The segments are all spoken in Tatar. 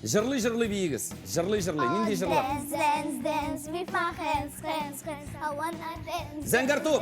Җырлый-җырлый биегез. Җырлый-җырлый. Нинди җырлар? Dance, dance, dance with my hands, hands, hands. I wanna dance. Зәңгәр туп.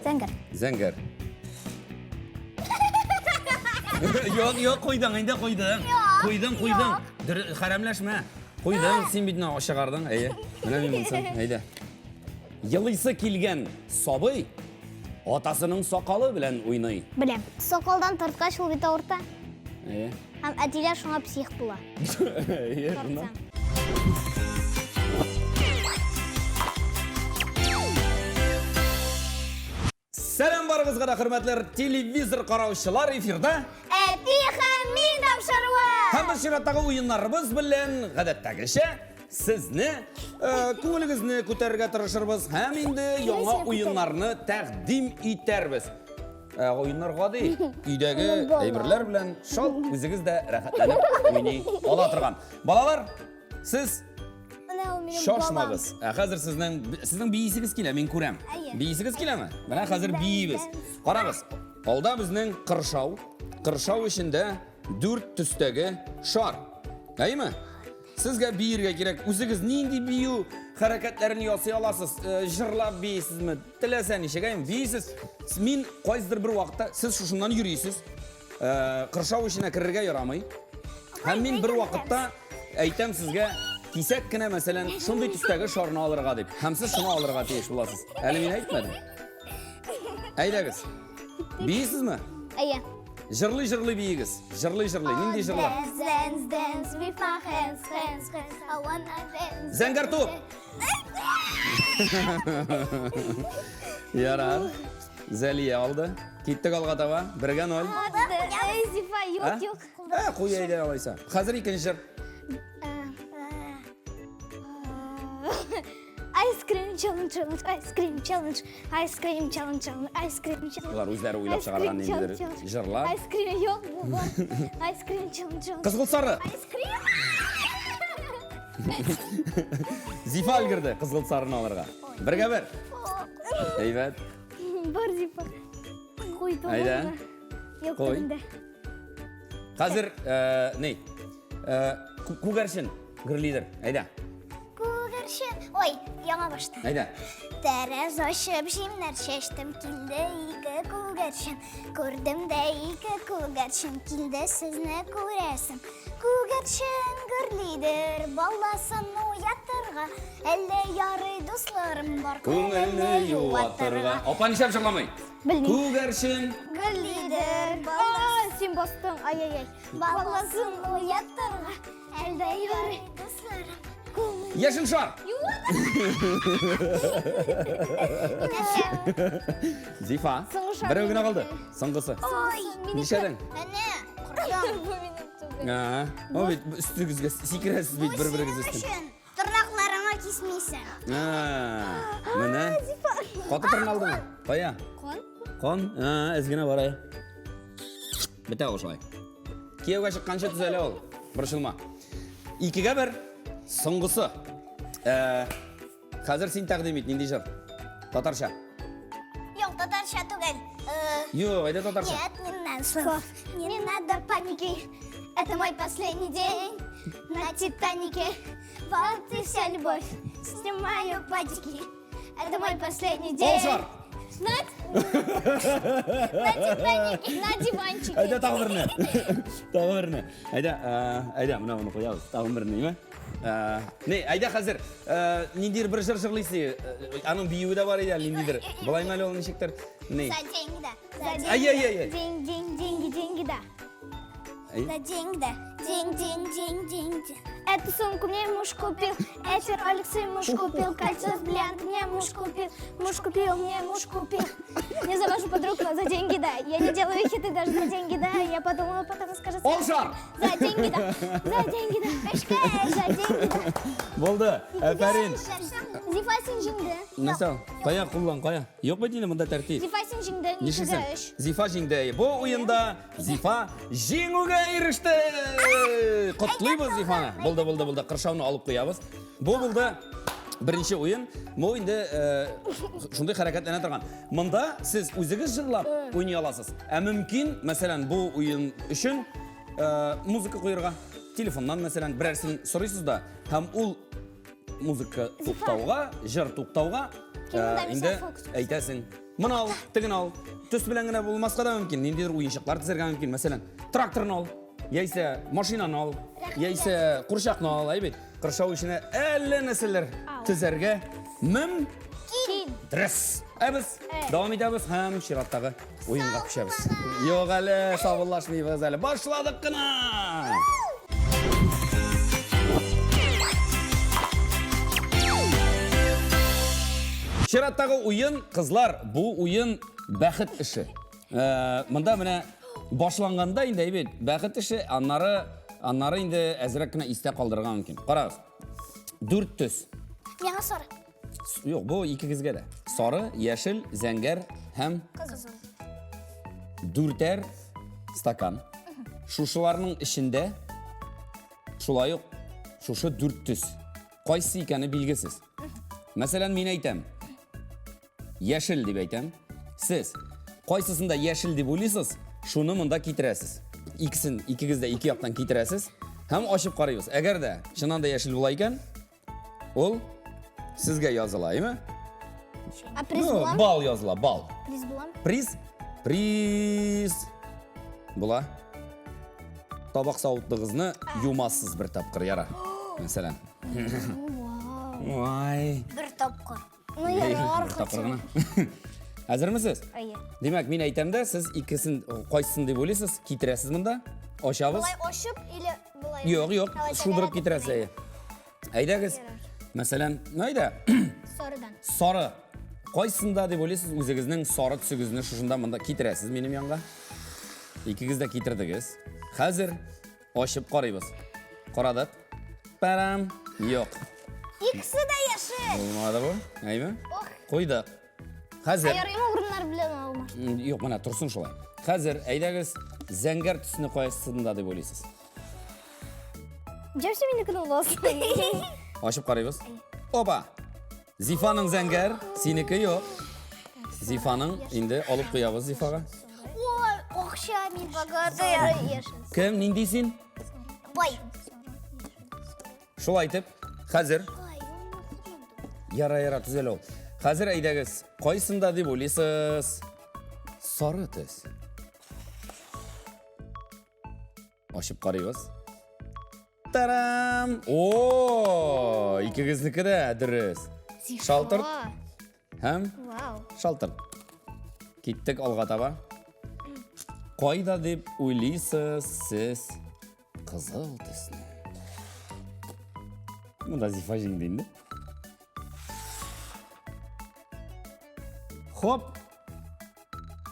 Зәңгәр. Зәңгәр. Юк, юк, куйдың, инде куйдың. Куйдың, куйдың. Хәрәмләшмә. Куйдың, син бит менә чыгардың. Әйе. Менә мин монсын. Әйдә. Елыйсы килгән сабый атасының сакалы белән уйный. Беләм. Сакалдан тарткач ул бит авырта. Әйе. Һәм әтиләр шуңа псих була. Әйе, шуннан. Тартсаң. Сәлам барыгызга да, хөрмәтле телевизор караучылар, эфирда Әти һәм мин тапшыруы! Һәм без чираттагы уеннарыбыз белән гадәттәгечә сезне э, күңелегезне күтәрергә тырышырбыз һәм инде яңа уеннарны тәкъдим итәрбез. Ә, уеннар гади. Өйдәге әйберләр белән шалт үзегез дә рәхәтләнеп уйный ала торган. Балалар, сез Менә ул минем шашмагыз. Ә хәзер сезнең сезнең биисегез килә, мин күрәм. Әйе. Биисегез киләме? Менә хәзер биибез. Карагыз, алда безнең кыршау. Кыршау эчендә дүрт төстәге шар. Әйеме? Сезгә биергә кирәк. Үзегез нинди бию хәрәкәтләрен ясый аласыз? Э, җырлап биисезме? Теләсә ничек, әйеме? Биисез. Мин кайсыдыр бер вакытта сез шушыннан йөрисез. Э, кыршау эченә керергә ярамый. Һәм мин бер вакытта әйтәм сезгә, кисәк кенә, мәсәлән, шундый төстәге шарны алырга дип. Һәм сез шуны алырга тиеш буласыз. Әле мин әйтмәдем. Әйдәгез. Биисезме? Әйе. Җырлый-җырлый биегез. Җырлый-җырлый. Нинди җырлар? Dance, dance, dance with my hands, hands, hands. I wanna dance. Зәңгәр туп. Ярар. Зәлия алды. Киттек алга таба. Бергә ноль. Эй, Зифа, юк, юк. Ә, куй әйдә алайса. Хәзер икенче җыр. Ice cream challenge, challenge, ice cream challenge, ice cream challenge, challenge, ice cream challenge. Болар үзләре уйлап чыгарган ниндидер җырлар. Ice cream юк, бу бар. Ice cream challenge, challenge. Кызгылт сары. Ice cream. Зифа өлгерде кызгылт сарыны алырга. Бергә бер. Әйбәт. Бар Зифа. Куй Әйдә. Юк Куй. төбендә. Хәзер, э, ни? Э, күгәрчен гөрлидер. Әйдә. Күгәрчен. Ой, яңа башта. Әйдә. Тәрәз ачып җимнәр чәчтем, килде ике күгәрчен. Күрдем дә ике күгәрчен, килде сезне күрәсем. Күгәрчен гөрлидер, баласын уятырга. Әллә ярый дусларым бар, Күңелне юатырга. Апа нишләп җырламый? Белмим. Күгәрчен. Гөрлидер, баласын. Син бастың, ай-яй-яй. Баласын уятырга. Әллә ярый дусларым. Күңел Яшел шар. Зифа. Соңгы шар Берәү генә калды. Соңгысы. Ой, Нишләдең? Әнә, кордым. Бу минем түгел. А, О бит өстегезгә сикерәсез бит бер-берегез өстен. Тырнакларыңа кисмисең. А, Менә. Каты тырналдымы? Кая? Кон? Кон? А, әз генә бар ай. Бетә ул шулай. Кияүгә чыкканчы төзәлә ул. Борчылма. Икегә бер. Соңгысы. Э, хәзер син тәкъдим ит, нинди җыр? Татарча. Юк, татарча түгел. Э, Юк, әйдә татарча. Нет, не надо слов, не надо паники. Это мой последний день на Титанике. Вот и вся любовь. Снимаю патики. Это мой последний день. Ал шар! На, на Титанике, на диванчике. Әйдә тагы берне. Тагы берне. Әйдә, э, әйдә, менә моны куябыз. Тагын берне, име? Э, не, әйдә хәзер э, ниндидер бер җыр җырлыйсы. Аның биюе дә бар иде әле ниндидер. Болай мәле ул ничектер? Не. За деньги, да. За деньги. Ай, ай, ай, ай. День, день, деньги, деньги, да. Ай. За деньги, да. День, день, день, день, день. Эту сумку мне муж купил, эти роликсы муж купил, кольцо с бриллиантом мне муж купил, муж купил, мне муж купил. Не завожу подруг, но за деньги, да. Я не делаю хиты даже за деньги, да. Я подумала, потом скажу. Ал шар! За деньги, да. За деньги, да. За деньги, да. Булды. Афәрин. Зифа син җиңде. Нәрсә? Кая куллан, кая? Юк бит инде монда тәртип. Зифа син җиңде. Нишлисең? Ничегә өч? Зифа җиңде. Бу уенда Зифа җиңүгә иреште! Котлыйбыз Зифаны. Булды, булды, булды. Кыршауны алып куябыз. Бу булды беренче уен. Бу инде э, шундый хәрәкәтләнә торган. Монда сез үзегез җырлап уйный аласыз. Ә мөмкин, мәсәлән, бу уен өчен э, музыка куерга. Телефоннан, мәсәлән, берәрсен сорыйсыз да, һәм ул музыка туктауга, җыр туктауга, Кинода э, инде мисал фокус. әйтәсең. Моны ал, тегене ал. Төс белән генә булмаска да мөмкин. Ниндидер уенчыклар тезәргә мөмкин. Мәсәлән, тракторны ал, яисә машинаны ал, яисә курчакны ал, әй бит. Кыршау эченә әллә нәрсәләр тезәргә мөмкин. Кин. Дөрес. Ә без дәвам итәбез һәм чираттагы уенга күчәбез. Юк әле, саубуллашмыйбыз әле. Башладык кына. Чираттагы уен, кызлар, бу уен бәхет эше. Э, монда менә башланганда инде әйбәт, бәхет эше, аннары аннары инде әзрәк кенә истә калдырырга мөмкин. Карагыз. Дүрт төс. Миңа сары. Юк, бу икегезгә дә. Сары, яшел, зәңгәр һәм Кызыл. Дүртәр стакан. Шушыларның эчендә шулай ук шушы дүрт төс. Кайсы икәне билгесез. Мәсәлән, мин әйтәм. Яшел дип әйтәм. Сез кайсысында яшел дип уйлыйсыз, шуны монда китерәсез. Икесен, икегез дә ике яктан китерәсез һәм ачып карыйбыз. Әгәр дә чыннан да яшел була икән, ул сезгә языла, әйме? А приз Ну, буламы? бал языла, бал. Приз буламы? Приз? Приз була. Табак савытлыгызны юмасыз бер тапкыр, яра. Мәсәлән. Ой. Бер тапкыр. Ну, ярар, Бер тапкыр гына. Әзермесез? Әйе. Димәк, мин әйтәм дә, сез икесен кайсысын дип уйлыйсыз, китерәсез монда. Ачабыз. Болай ачып или болай? Юк, юк, Алай шудырып тәгәрәтеп китерәсез. Әйе. Әйдәгез. Мәсәлән, ну әйдә. Сарыдан. Сары. Кайсында дип уйлыйсыз, үзегезнең сары төсегезне шушында монда китерәсез минем янга. Икегез дә китердегез. Хәзер ачып карыйбыз. Карадык. Парам. Юк. Икесе дә яшел. Булмады бу. Әйме? Ох. Куйдык. Хәзер. Аерым урыннар белән алмаш. Юк, менә торсын шулай. Хәзер әйдәгез, зәңгәр төсне кайсында дип уйлыйсыз? Җәмсе минекен буласың. Ачып карыйбыз. Опа! Зифаның зәңгәр, синеке юк. Зифаның инде алып куябыз Зифага. Ой, акча мин богатая. Кем, нинди син? Бай. Шулай итеп, хәзер Яра, яра, төзәлә ул. Хәзер әйдәгез, кайсында дип уйлыйсыз? Сары төс. Ачып карыйбыз. Тарам! О, икегезнеке дә дөрес. Шалтырт һәм Вау. шалтырт. Киттек алга таба. Кайда дип уйлыйсыз сез кызыл төсне? Монда Зифа җиңде инде. Хоп!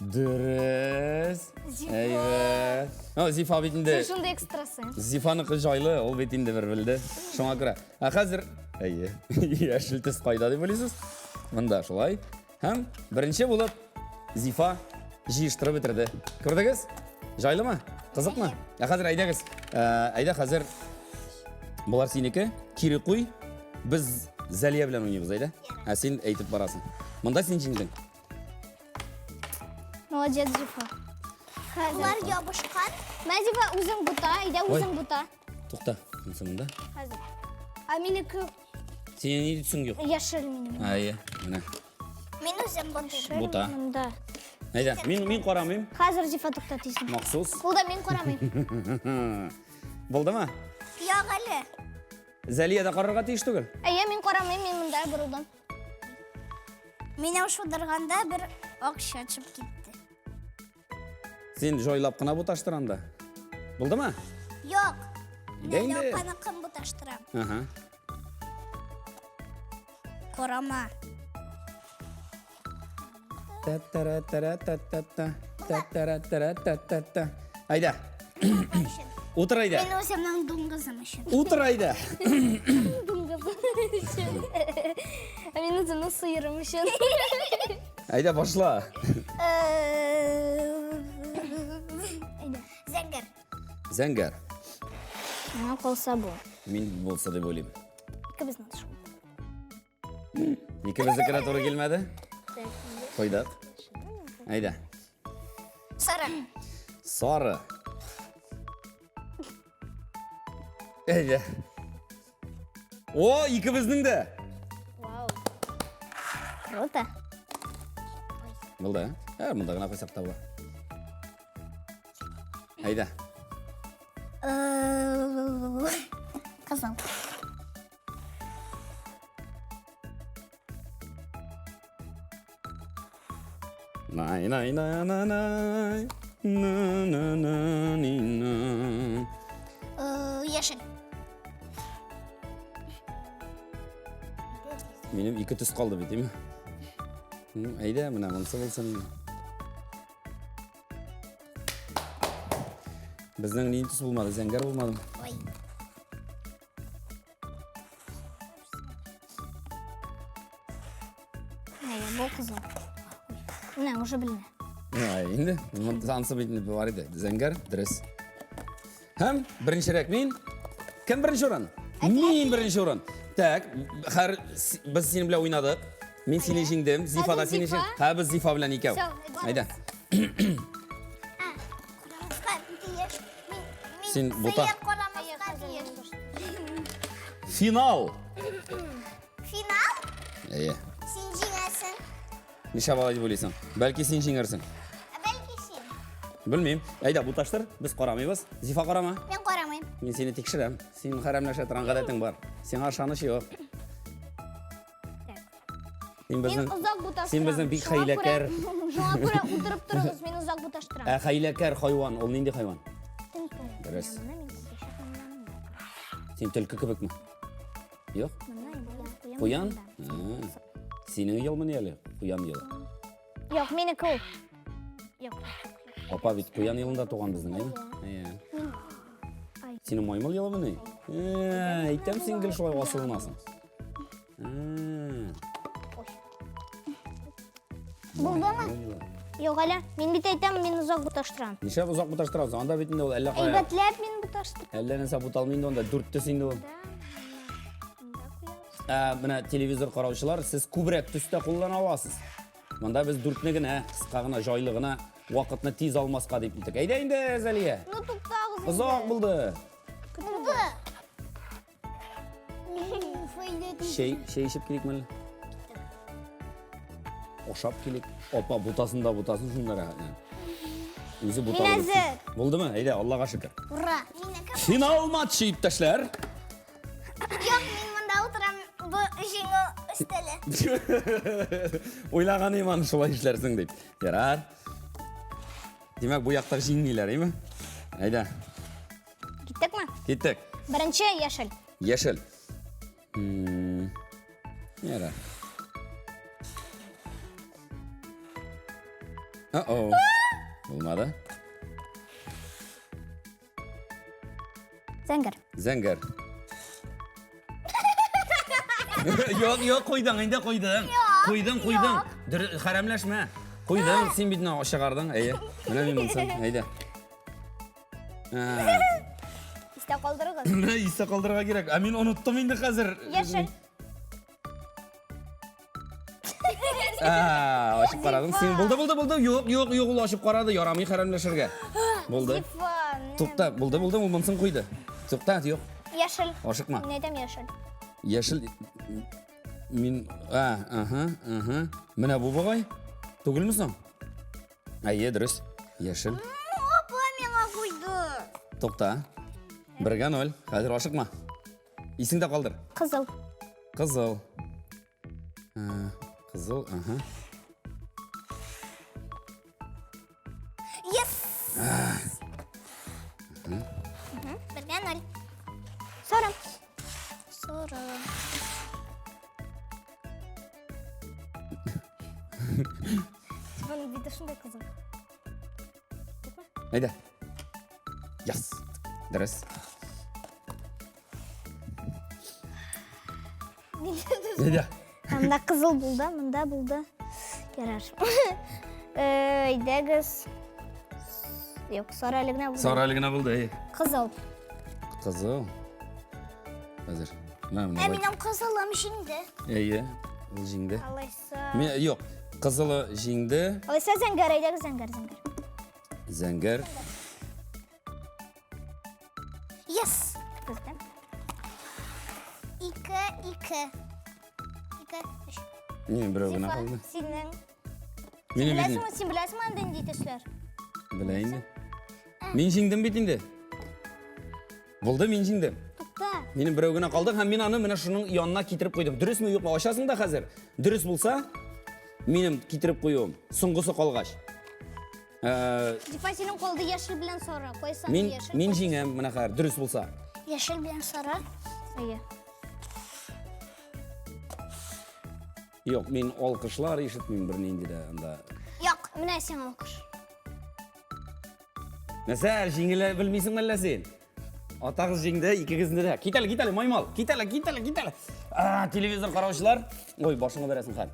Дөрес. Әйбәт. Ну, Зифа бит инде. Син шундый экстрасенс. Зифаныкы җайлы, ул бит инде бер белде. Шуңа күрә. Ә хәзер, әйе, яшел төс кайда дип уйлыйсыз? Монда шулай. Һәм беренче булып Зифа җыештырып бетерде. Күрдегез? Җайлымы? Кызыкмы? Ә хәзер әйдәгез. Ә, әйдә хәзер болар синеке. Кире куй. Без Зәлия белән уйныйбыз, әйдә. Ә син әйтеп барасың. Монда син җиңдең. Молодец, Зифа. Булар ябышкан. Мә, Зифа, үзең бута, әйдә үзең бута. Тукта, монысы монда. Хәзер. Ә минеке Синең нинди төсең юк? яшел минем. Әйе, менә. Мин үзем бутыйм. Бута. Монда. Әйдә, мин мин карамыйм. Хәзер Зифа тукта тисен. Махсус. Ул да мин карамыйм. Булдымы? Юк әле. Зәлия дә карарга тиеш түгел. Әйе, мин карамыйм, мин монда борылдым. Мине шудырганда бер акча төшеп китте. Син җайлап кына буташтыр анда. Булдымы? Юк. Әйдә инде. апаныкын буташтырам. Ага. Карама. Та-та-ра-та-ра-та-та-та. Та-та-ра-та-ра-та-та-та. Әйдә. Утыр әйдә. Мин үземнең дуңгызым өчен. Утыр әйдә. Дуңгызым өчен. Ә мин үземнең сыерым өчен. Әйдә башла. Әйдә. Зәңгәр. Зәңгәр. Миңа калса бу. Мин булса дип уйлыйм. Икебезнең дә шул. Икебезнеке дә туры килмәде. Куйдык. Әйдә. Сары. Сары. Әйдә. О, икебезнең дә. Вау. Круто. Булды, ә? Монда гына куйсак та була. Әйдә. Кызыл. Най най най най най на на на ни на. Яшел. Минем ике төс калды бит, димме? Әйдә, менә монысы булсын. Безнең нинди төс булмады? Зәңгәр булмады. Ой. Әйе, бу кызыл. Менә уже беленә. Ә, инде анысы бит инде бар иде. Зәңгәр, дөрес. Һәм беренчерәк мин. Кем беренче урын? Мин беренче урын. Так, хәр без синең белән уйнадык. Мин сине җиңдем, Зифа да сине җиңде. Һә, без Зифа белән икәү. Әйдә. Син бута. Финал. Финал? Әйе. Син җиңәрсең. Нишләп алай дип уйлыйсың? Бәлки син җиңәрсең. Ә бәлки син. Белмим. Әйдә, буташтыр. Без карамыйбыз. Зифа карама. Мин карамыйм. Мин сине тикшерәм. Син хәрәмләшә торган гадәтең бар. Сиңа ышаныч юк. Син безнең Мин озак буташтырам. Син безнең бик хәйләкәр. Шуңа күрә утырып торыгыз, мин озак буташтырам. Ә хәйләкәр хайван, ул нинди хайван? Төлке. Дөрес. Син төлке кебекме? Юк. Куян? Синең елмыни әле? Куян елы. Юк, минеке ул. Юк. Апа бит куян елында туган безнең, әйме? Әйе. Синең маймыл елымыни? Әйтәм, син гел шулай асылынасың. Булдымы? Юк әле. Мин бит әйтәм, мин озак буташтырам. Нишләп озак буташтырасың? Анда бит инде ул әллә кая. Әйбәтләп мин буташтырам. Әллә нәрсә буталмый инде анда, дүрт төс инде ул. Ә, менә телевизор караучылар, сез күбрәк төстә куллана аласыз. Монда без дүртне генә, кыска гына, җайлы гына, вакытны тиз алмаска дип итек. Әйдә инде, Зәлия. Ну туктагыз. Озак булды. Булды. Чәй, чәй эчеп килик мәллә? Ашап килик. Апа бутасын да бутасын шунда рәхәтләнеп. Үзе буталып. Мин әзер. Булдымы? Әйдә, Аллага шөкер. Ура! Минеке. Финал матчы, иптәшләр. Юк, мин монда утырам. Бу җиңү өстәле. Уйлаган идем аны шулай эшләрсең дип. Ярар. Димәк, бу якта җиңмиләр, әйме? Әйдә. Киттекме? Киттек. Беренче яшел. Яшел. Ярар. О-о. Булмады. Зәңгәр. Зәңгәр. Юк, юк, куйдың, инде куйдың. Куйдың, куйдың. Хәрәмләшмә. Куйдың, син бит менә чыгардың. Әйе. Менә мин монсын. Әйдә. Истә калдырыгыз. Менә истә калдырырга кирәк. Ә мин оныттым инде хәзер. Яшел. А, ачып карадың. Син булды, булды, булды. Юк, юк, юк, ул ачып карады. Ярамый хәрәмләшергә. Булды. Зифа. Тукта, булды, булды, ул монысын куйды. Тукта, юк. Яшел. Ашыкма. Мин әйтәм яшел. Яшел мин а, ага, ага. Менә бу бугай. Түгелме соң? Әйе, дөрес. Яшел. Апа миңа куйды. Тукта. Бергә ноль. Хәзер ашыкма. Исеңдә калдыр. Кызыл. Кызыл. Кызыл, ага. Yes! Бергә ноль. Соры. Соры. Зифаның бите шундай кызыл. Әйдә. Яс. Дөрес. Әйдә. Монда кызыл булды, монда булды. Ярар. Әйдәгез. Юк, сары әле генә булды. Сары әле генә булды, әйе. Кызыл. Кызыл. Хәзер. Менә, менә. Ә минем кызылым җиңде. Әйе, ул җиңде. Алайса. Мин, юк, кызылы җиңде. Алайса зәңгәр, әйдәгез зәңгәр, зәңгәр. Зәңгәр. Yes! Бездә. 2, 2. 2, 3. Минем берәү генә калды. Синең. Минем бит. Беләсеңме, син беләсеңме анда нинди төсләр? Белә инде. Мин җиңдем бит инде. Булды, мин җиңдем. Тукта. Минем берәү генә калды һәм мин аны менә шуның янына китереп куйдым. Дөресме, юкмы? Ачасың да хәзер. Дөрес булса, минем китереп куюым, соңгысы калгач. Э, Зифа, синең калды яшел белән сары. Кайсы мин яшел? мин җиңәм менә хәзер, дөрес булса. Яшел белән сары. Әйе. Юк, мин алкышлар ишетмим бернинди дә анда. Юк, менә сиңа алкыш. Нәрсә, җиңелә белмисеңме әллә син? Атагыз җиңде, икегезне дә. Кит әле, кит әле, маймал. Кит әле, кит әле, кит әле. А, телевизор караучылар. Ой, башыңа бәрәсең хәл.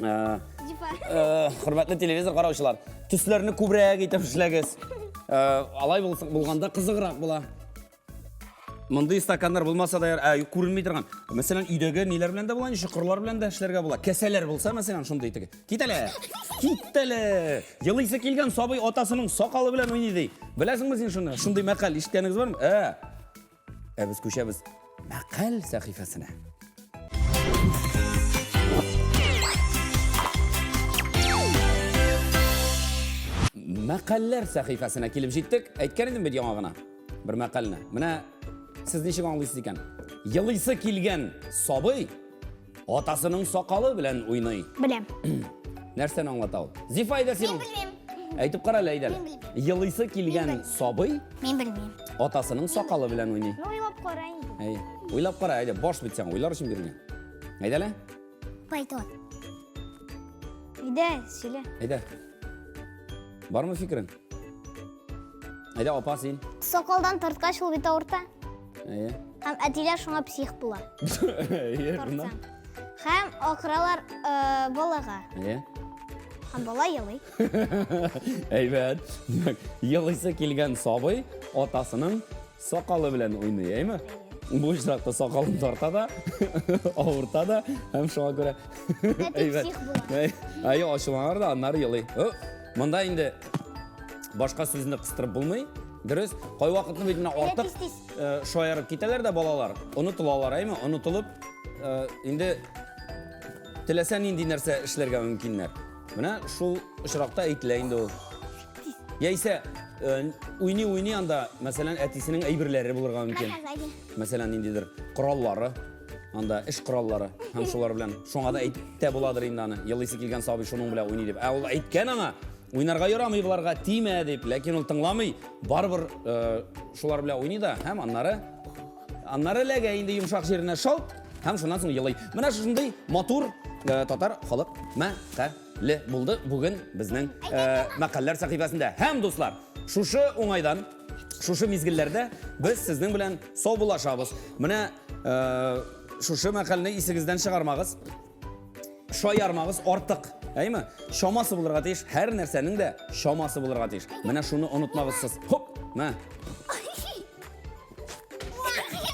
Ә, Зифа. э, хөрмәтле телевизор караучылар, төсләрне күбрәк итеп эшләгез. Э, алай булса- булганда кызыграк була. Мондый стаканнар булмаса да, ә, күренми торган. Мәсәлән, өйдәге ниләр белән дә була, чокырлар белән дә эшләргә була. Кәсәләр булса, мәсәлән, шундый теге. Кит әле. Кит әле. Елыйсы килгән сабый атасының сакалы белән уйный ди. Беләсеңме син шуны? Шундый мәкаль ишеткәнегез бармы? Ә. Ә без күчәбез мәкаль сәхифәсенә. Мәкальләр сәхифәсенә килеп җиттек. Әйткән идем бит яңа гына. Бер мәкальне. Менә сез ничек аңлыйсыз икән? Елыйсы килгән сабый атасының сакалы белән уйный. Беләм. Нәрсәне аңлата ул? Зифа, әйдә син. Мин белмим. Әйтеп кара әле, әйдә. Мин белмим. Елыйсы килгән сабый Мин белмим. атасының сакалы белән уйный. Ну, уйлап кара инде. Әй, уйлап кара, әйдә, баш бит сиңа, уйлар өчен бирелгән. Әйдә әле. Пойдет. Әйдә, сөйлә. Әйдә. Бармы фикерең? Әйдә, апа син. Сакалдан тарткач ул бит авырта. Әйе. Һәм әтиләр шуңа псих була. Әйе, шуннан. Тартсаң. Һәм акыралар э, балага. Әйе. Һәм бала елый. Әйбәт. Димәк, елыйсы килгән сабый атасының сакалы белән уйный, әйме? Бу очракта сакалын тарта да, авырта да, һәм шуңа күрә Әти псих була. Әй, Әйе, ачуланар да, аннары елый. О, Монда инде башка сүзне кыстырып булмый. Дөрес, кайвакытны бит менә артык тиз-тиз. э, шаярып китәләр дә балалар, онытылалар, әйме? Онытылып, э, инде теләсә нинди нәрсә эшләргә мөмкиннәр. Менә шул очракта әйтелә инде ул. Яисә э, уйный-уйный анда, мәсәлән, әтисенең әйберләре булырга мөмкин. Мәсәлән, ниндидер кораллары, анда эш кораллары һәм шулар белән шуңа да әйтеп буладыр инде аны. Елыйсы килгән сабый шуның белән уйный дип. Ә ул әйткән аңа, уйнарга ярамый боларга, тимә дип, ләкин ул тыңламый, барыбер э, шулар белән уйный да һәм аннары аннары эләгә инде йомшак җиренә шалт һәм шуннан соң елый. Менә шушындый матур э, татар халык мәкале булды бүген безнең э, мәкальләр сәхифәсендә. Һәм дуслар, шушы уңайдан Шушы мизгелләрдә без сезнең белән саубуллашабыз. Менә э, шушы мәкальне исегездән чыгармагыз. Шаярмагыз артык. Әйме? Чамасы булырга тиеш. Һәр нәрсәнең дә чамасы булырга тиеш. Менә шуны онытмагыз сез. Хоп! Мә.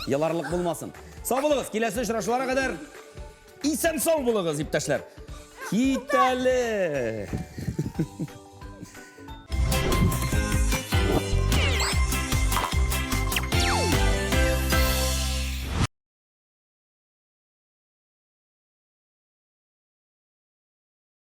Еларлык булмасын. Сау булыгыз. Киләсе очрашуларга кадәр исән сау булыгыз, иптәшләр. Кит әле.